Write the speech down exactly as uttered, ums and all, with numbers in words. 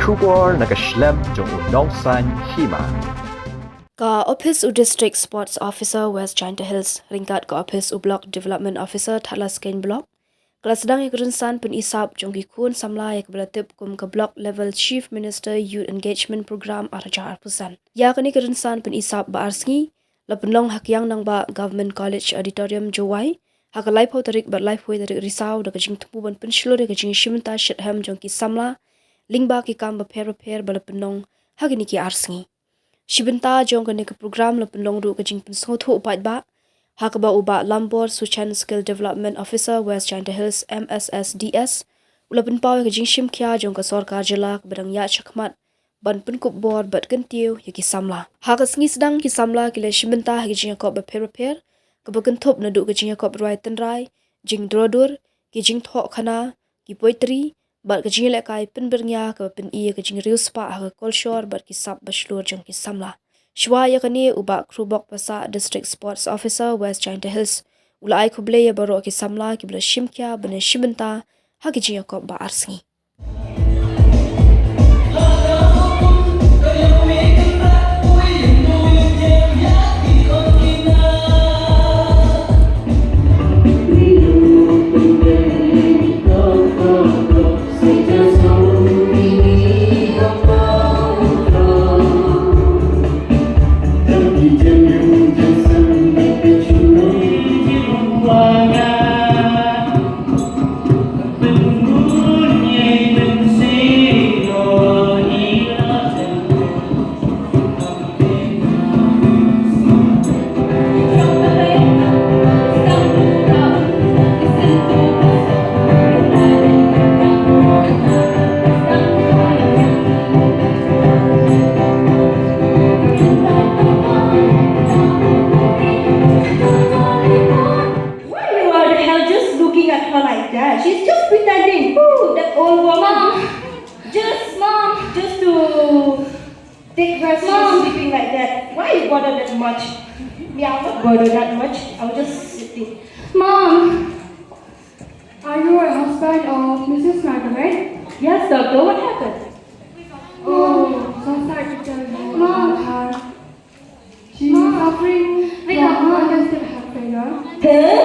Khubor na ka shlem jong u Nongsaiñ Hima. Ka ophis u District Sports Officer West Jaintia Hills ryngkat ka ophis u Block Development Officer Thadlaskein Block ka la sdang ïa ka rynsan pyni sap jong ki khun samla ïa kaba la tip kum ka Block Level Chief Minister Youth Engagement Programme ar hajar arphew san. Ïa kane ka rynsan pyni sap ba ar sngi la pynlong ha Kiang Nangbah Government College Auditorium, Jowai, ha ka laiphew tarik bad laiphew tarik Risaw da ka jingthmu ban pynshlur ïa ka jingïashim bynta shitrhem jong ki samla lyngba ki kam bapher bapher ba la pynlong ha kine ki ar sngi. Shi bynta jong kane ka program la pynlong ruh ka jingpynsngewthuh paidbah ha kaba u Bah Lambor Suchen, Skill Development Officer West Jaintia Hills, M S S D S, u la pynpaw ïa ka jingshim khia jong ka sorkar jylla kaba dang ïaid shakhmat ban pynkup bor bad kyntiew ïa ki samla. Ha ka sngi sdang ki samla ki la shim bynta ha ki jingïakop bapher bapher kaba kynthup naduh ka jingïakop rwai tynrai, jingdro dur, ki jingthoh khana, ki poetry bad ka jingïalehkai pynbyrngia kaba pyni ïa ka jingriewspah ha ka kolshor bad ki sap bashlur jong ki samla. Shuwa ïa kane u Bah Krubok Passah, District Sports Officer West Jaintia Hills, u la ai khublei ïa baroh ki samla kiba la shim khia ban ïashim bynta ha ki jingïakop ba ar sngi. Why you are the hell just looking at her like that? She's just pretending. Ooh, that old woman. Mom. Just, Mom. Just to take rest. Mom. She's sleeping like that. Why you bother that much? Me, I'll not bother that much. I'll just sit there. Mom. Are you a husband of Missus Margaret? Yes, doctor. What happened? Oh, so sad to tell you about her. She's suffering from congestive heart failure. Huh?